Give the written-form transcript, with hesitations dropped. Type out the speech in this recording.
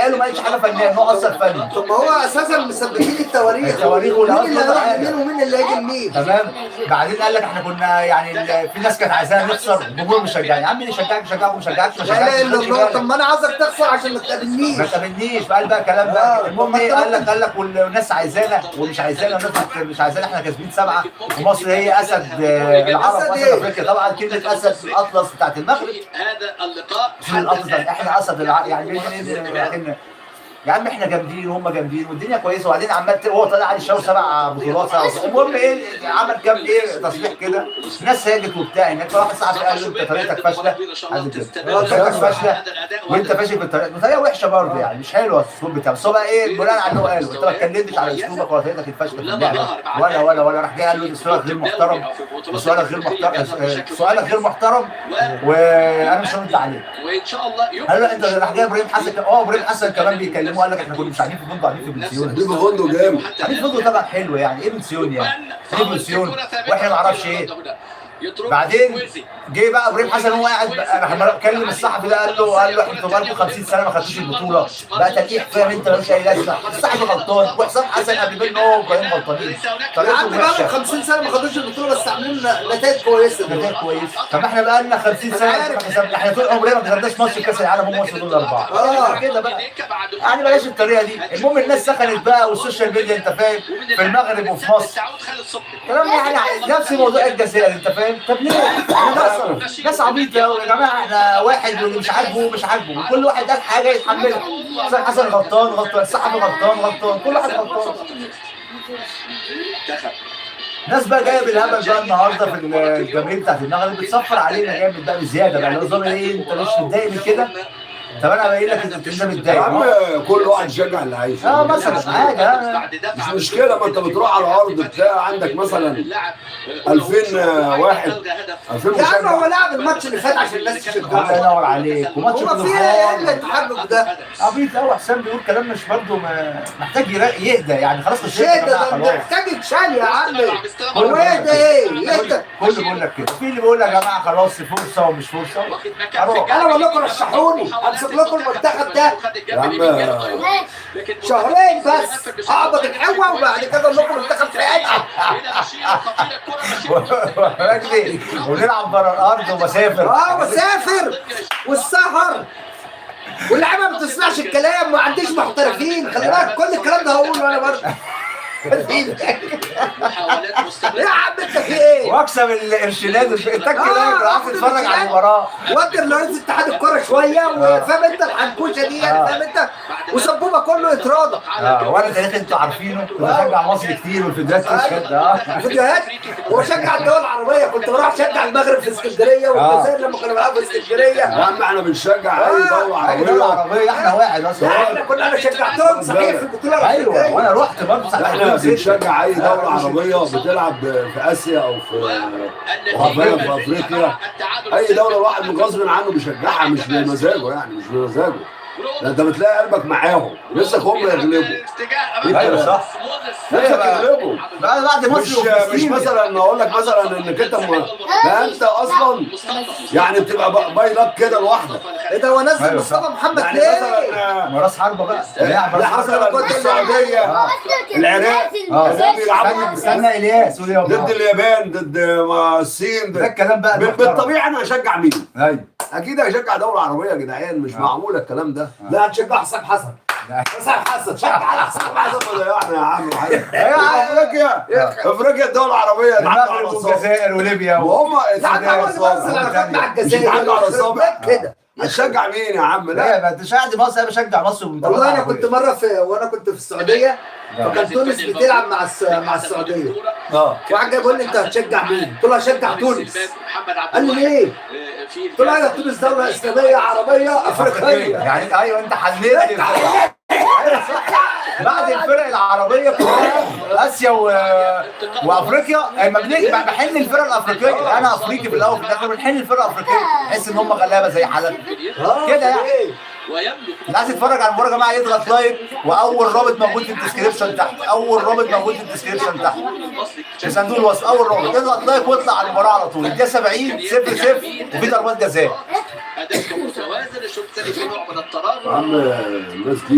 قاله ما قالش حاجة فنيه، ان هو اثر فني. طب ما هو اساسا مثبتين التواريخ، التواريخ مين والأرقام اللي هيروح حاجة. لمين ومين اللي هيجي لمين. تمام. بعدين قال لك احنا كنا يعني في ناس كانت عايزانا نخسر، الجمهور مش شجعني. يا عم اللي يشجعك يشجعك وما يشجعكش ما لا اله يشجعكش، الا ما تاخدش الله. بالك. طب ما انا عايزك تخسر عشان ما تقابلنيش. ما تقابلنيش. فقال بقى كلام بقى. المهم ايه، قال لك والناس عايزانا ومش عايزانا، والناس مش عايزانا، احنا كاسبين 7 ومصر هي اسد العرب أسد واسد إيه؟ افريقيا. طبعا كلمة اسد الاطلس بتاعت المغرب، هذا اللقاء مش الاطلس ده، احنا اسد الع... يعني يا عم احنا جامدين وهم جامدين والدنيا كويسه. وبعدين عمال هو طالع علي الشاور 7 بطولات 7. المهم ايه، عمل كام ايه تصريح كده، الناس هاجت وبتاع هناك. فواحد صاحبي قال له انت طريقتك فاشله، عايز كده طريقتك فاشلة وانت فاشل في الطريقه، بطريقة وحشة برضه يعني مش حلوة الاسلوب بتاعه. بس هو بقى ايه، بناء على اللي هو قاله، انت ما اتكلمتش على اسلوبك ولا طريقتك الفاشلة في اللعبة ولا راح جاي قال له سؤالك غير محترم، سؤالك غير محترم، سؤالك غير محترم وانا مش هرد عليك. وان شاء الله قال له انت راح جاي ابراهيم حسن، ابراهيم حسن كمان بيكلموه، قال لك احنا كنا مش قاعدين في فندق، قاعدين في بنسيون. دي فندق جامد. قاعدين في فندق طبعا حلو، يعني ايه بنسيون؟ يعني ايه بنسيون؟ واحنا ما نعرفش ايه. بعدين جه بقى ابراهيم حسن وهو قاعد راح كلم الصحفي ده، قال له انتوا بقالكم 50 سنة ما خدتوش البطولة بقى، تلقيح فاهم انت ملوش اي لازمه. الصحفي غلطان وحسام حسن قبل منه هو وابراهيم غلطانين. يا طريقته عم بقى وحشة. 50 سنة ما خدوش البطوله، بس عاملين نتائج كويسه. نتائج كويس. طب احنا بقى لنا 50 سنة ما احنا طول عمرنا ما كسبناش ماتش في كاس العالم، هم وصلوا دول اربعة كده بقى، يعني بلاش الطريقة دي. المهم الناس سخنت بقى وال social media انت فاهم في المغرب وفي مصر كلام يعني نفس موضوع الجزائر انت فاهم. طب ليه؟ احنا ناس ناس عبيطه قوي يا جماعه، احنا واحد واللي مش عاجبه ومش عاجبه، وكل واحد قال حاجة يتحملها. حسن حسن غلطان غلطان، الصحفي غلطان غلطان، كل واحد غلطان. ناس بقى جاية بالهبل بقى النهارده في الجماهير بتاعت المغرب بتصفر علينا جامد بقى بزيادة بقى، اللي هو نظام ايه، انت مش متضايق من كده؟ طب انا قايل لك انت متضايق. يا عم كل واحد يشجع اللي عايزه. مثلا حاجة مش مشكله، ما انت بتروح على الارض بتلاقي عندك مثلا 2000 واحد، 2000 يا عم هو مشجع. لعب الماتش اللي فات عشان الناس الله تشجعه. ينور عليك. وماتش هو في ايه اللي التحجج ده؟ عبيط قوي. حسام بيقول كلام مش برضه محتاج يهدى يعني، خلاص مش خسرت يا يهدى جماعة ده انت خلاص. محتاج يتشال يا عم. هو يهدى ايه؟ يهدى. كله بيقول لك كده، في اللي بيقول يا جماعة خلاص فرصة ومش فرصة. انا بقول لكم رشحوني امسك لكم المنتخب ده يا عم شهرين بس، اقبض الحوه وبعد كده اقول لكم المنتخب في عدل. رجلي ونلعب بره الارض وبسافر. وسافر والسهر واللعيبة ما بتسمعش الكلام، ما عنديش محترفين، خلي بالك كل الكلام ده هقوله انا برضه. يا عم انت في ايه؟ واكسب الارشينات التك ده، راح تتفرج على المباراة. ودي لرئيس اتحاد الكورة شوية وفاهم انت الحنكوشه دي يعني، فاهم انت، وسبوبه كله يتراضى. وانا تاريخ انتوا عارفينه، كنت بشجع مصر كتير والفيديوهات تشهد. فيديوهات وشجع الدول العربيه، كنت بروح اشجع المغرب في اسكندرية والجزائر لما كانوا بيلعبوا في اسكندرية. يا عم احنا بنشجع اي دولة اي دولة عربيه. عربيه، احنا واحد اصلا. احنا كنا انا شجعتهم صحيح في البطولة ايوه الافريقية. وانا رحت برضه ساعة احنا 2006. بنشجع اي دولة عربية بتلعب في اسيا او في وحرفيا في افريقيا، اي دولة الواحد من غصب عنه بيشجعها، مش بمزاجه يعني، مش بمزاجه. ده انت بتلاقي قلبك معاهم، نفسك هم يغلبوا. ايوه صح. نفسك يغلبوا. بعد مش مصر مش وفلسطين. مثلا اقول لك مثلا انك انت ده انت اصلا يعني بتبقى by luck كده لوحدك. ايه ده هو نزل أيوة مصطفى صح. محمد يعني ليه؟ مثلا ما راس حربه بقى لاعب راس حربه. مثلا السعوديه، العراق، بيلعبوا استنى الياس قول يا ضد اليابان، ضد الصين، ده الكلام بقى المحترم. بالطبيعي انا هشجع مين؟ ايوه اكيد هشجع دولة عربية يا جدعان، مش معقولة الكلام ده. لا هتشجع حسام حسن. حسام حسن شجع على حسام حسن. حسن ضيعنا يا عم حاجة. افريقيا، افريقيا الدول العربية المغرب اتعدوا على الأصابع. والجزائر وليبيا وهم يا عم اتعدوا على هو اللي الأصابع. بنزل علاقات مع مش الجزائر اتعدوا على الأصابع. كده. هتشجع مين يا عم؟ لا لا ما انت قاعد مصر، انا بشجع مصر. والله انا كنت مرة في وانا كنت في السعودية، فكان تونس بتلعب مع السعوديه. واحد جاي بيقول لي انت هتشجع مين؟ قلت له هشجع تونس. قال لي ليه؟ قلت له انا تونس دولة اسلامية عربية افريقية. يعني ايوه انت حنيت بعد الفرق العربية كلها اسيا وافريقيا، اما بحن الفرق الافريقيه، انا افريقي في الاول وفي الاخر، بنحن الفرق الافريقية، بحس ان هم غلابة زي حالتنا كده يعني. اللي عايز يتفرج على المباراة يا جماعة يضغط like، واول رابط موجود في ال description تحت، اول رابط موجود في ال description تحت في صندوق الوصف، اول رابط اضغط like واطلع على المباراة على طول. الدقيقة 70 0-0 وفي ضربات جزاء. اداء متوازن، الشوط الثاني في نوع من التراجع. يا عم الناس دي